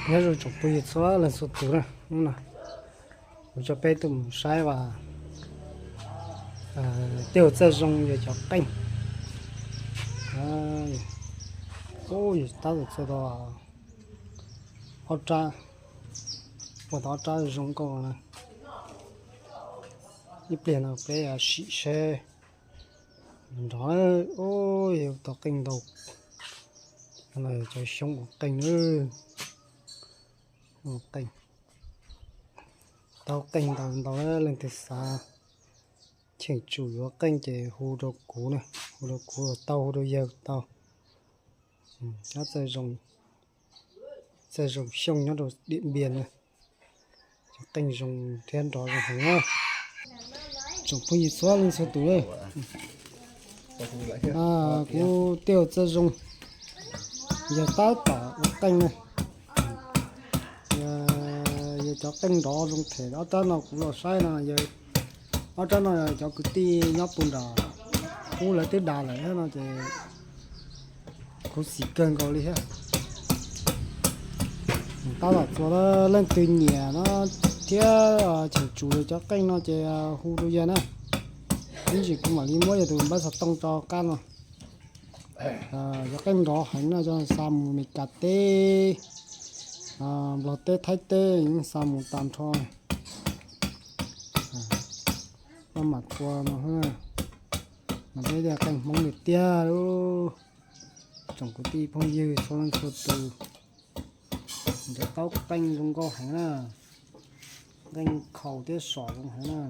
Nyob zoo tsoom phooj ywg txhua leej txhua tus na, hnub no kuv coj peb tuaj mus saib vas, tej uas txawj zoo yog cov qeej. Tab tom txua tau ob rab, ua tau ob rab zoo nkauj na. Ib pliag no peb sim seb nrov. Ua tau qeej ntau, cov xyoob ua qeej, ua qeej, tau qeej ntau ntau. Leej twg xav cheem tsum yuav qeej ces hu rau kuv na, hu rau kuv, tau hu rau yawg tau. Nyob Txawj Zoo Xyooj nyob rau Diam Npias na. Cov qeej zoo thiab nrov zoo heev na. Tsoom phooj ywg txhua leej txhua tus, kuv Tiaj Txawj Zoo yog tab tom ua qeej na. Yog cov qeej nrov zoo them ob rab no kuv los saib no, ob rab no cov kwv tij nyob puag nram ub lawv twb da lawm no ces khuv xim kawg nkaus li thiab. Tab tom txua, leej twg nyiam no thiab cheem tsum cov qeej no ces hu rau yawg na. Ib ntsis kuv mam li muab yog tus npawb xov tooj rau qab no. Cov qeej nrov heev no, cov xa mus Mes Kas teb, Nplog teb, Thaib teb yeej xa mus tag nrho. Maj mam txua no, mas peb tias qeej Hmoob li tiag. Tsoom kwv tij phooj ywg txhua leej txhua tus, nrov tau qeej zoo nkauj heev na, qeej khaus thiab som zoo heev na.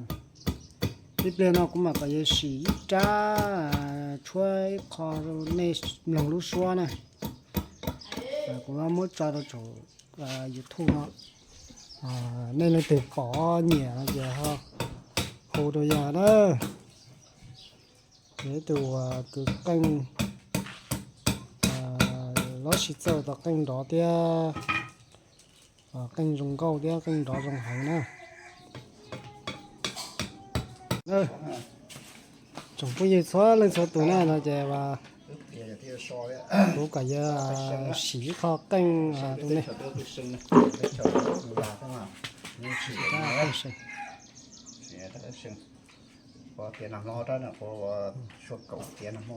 Ib pliag no kuv mam kom yawg sim ib rab tshuab ib qho rau nej mloog lub suab na. Kuv muab tso rau saum YouTube no. Nej leej twg pom nyiam no ces hu rau yawg na. Yog ib tug uas kws qeej, lov sis txawj tau qeej nrov thiab, qeej zoo nkauj thiab qeej nrov zoo heev na. Tsoom phooj ywg txhua leej txhua tus na, no ces kuv kom yawg sim ib qho qeej rau nej. Tiav nag hmo,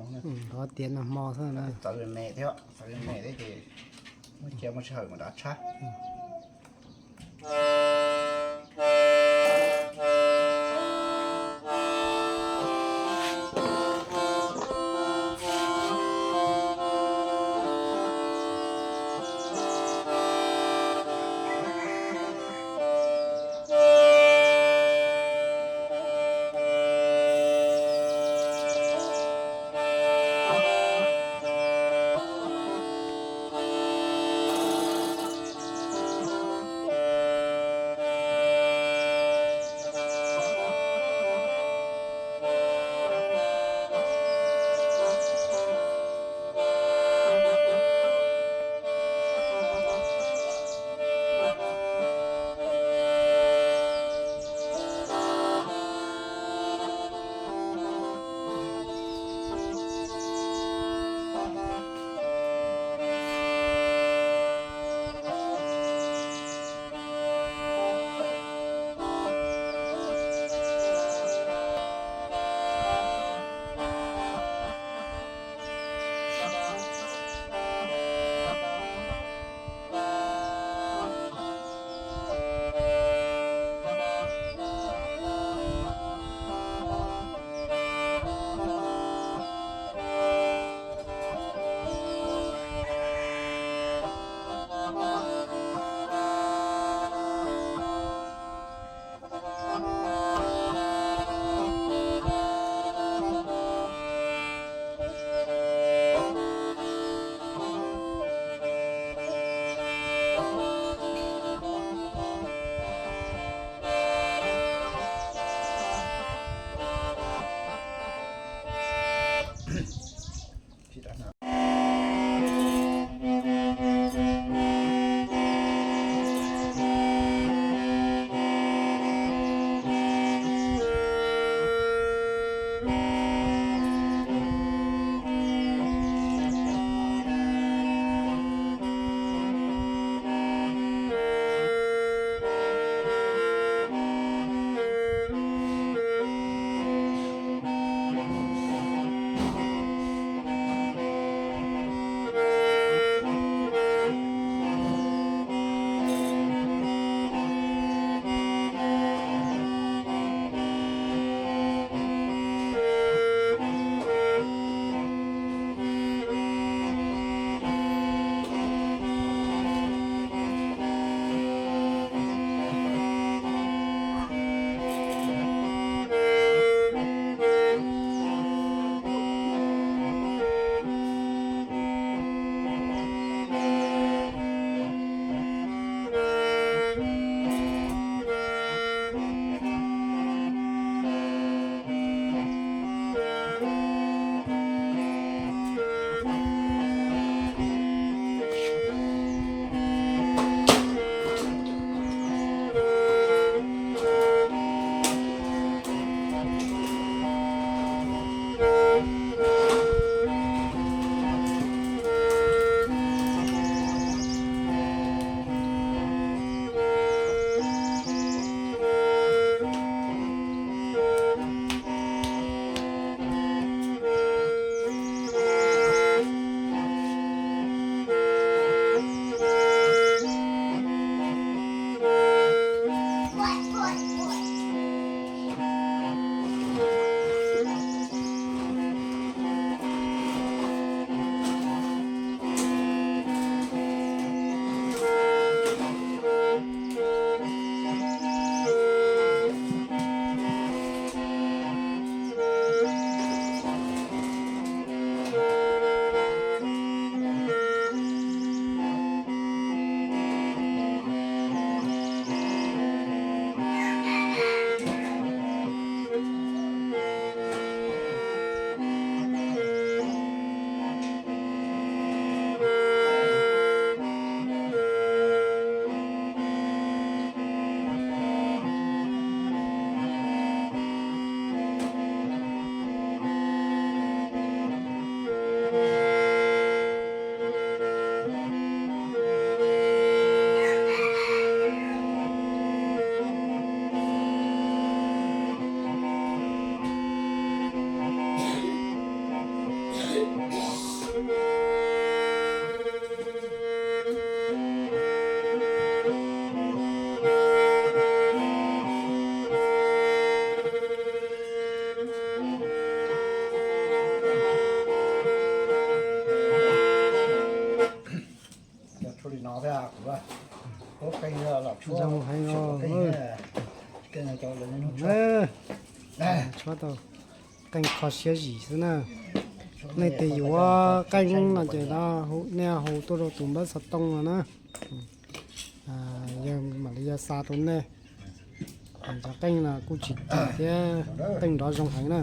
qhov tiav nag hmo xwb na. Txawv me thiab, txawv me thiab ces muaj cia muaj sij hawm mas rov tshab. Zoo heev os. Tshuab tau qeej kho siab zim xwb na. Nej tias yuav qeej no ces nej hu tuaj rau tus npawb xov tooj no na, yawg mam li xa rau nej. Cov qeej no kuj tsis kim thiab, qeej nrov zoo heev na.